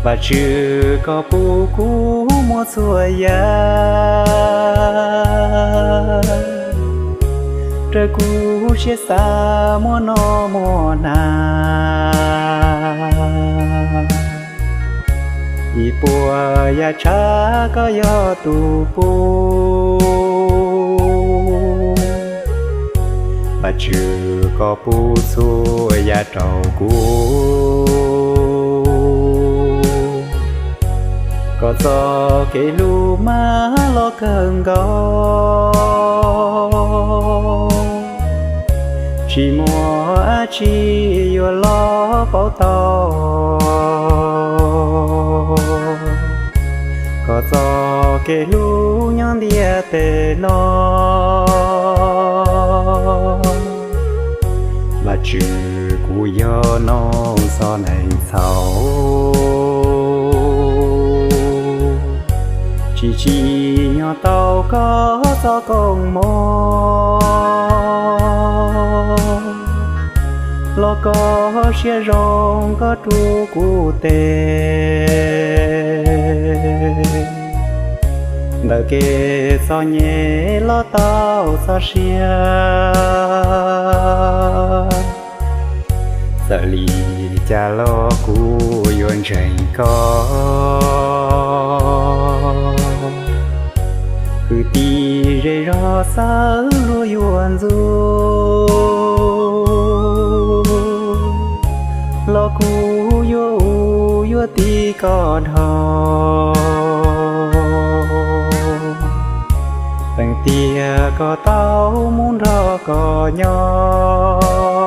Vajtswv koj pub kuv muaj txhua yam, raws kuv siab xav muaj noj muaj hnav. Ib puas yam tshav koj yog tus pub. Vajtswv koj pub txhua yam rau kuv, koj txoj kev hlub mas loj kawg nkaus, tsis muaj dab tsi yuav los pauv tau. Koj txoj kev hlub nyob ntiaj teb no, Vajtswv kuv yog noog txog neeg txhaum, tsis tsim nyog tau koj txoj koob hmoov, los koj siab zoo koj rub kuv tes ntawm kev txom nyem los tau txoj sia. Txawm li cas los kuv yuav ntseeg koj, kwv tij zej zog xawv luag yuav ntxub, los kuv yuav ua yuav tib koj dhau, feem tiag koj tau mus nrog koj nyob.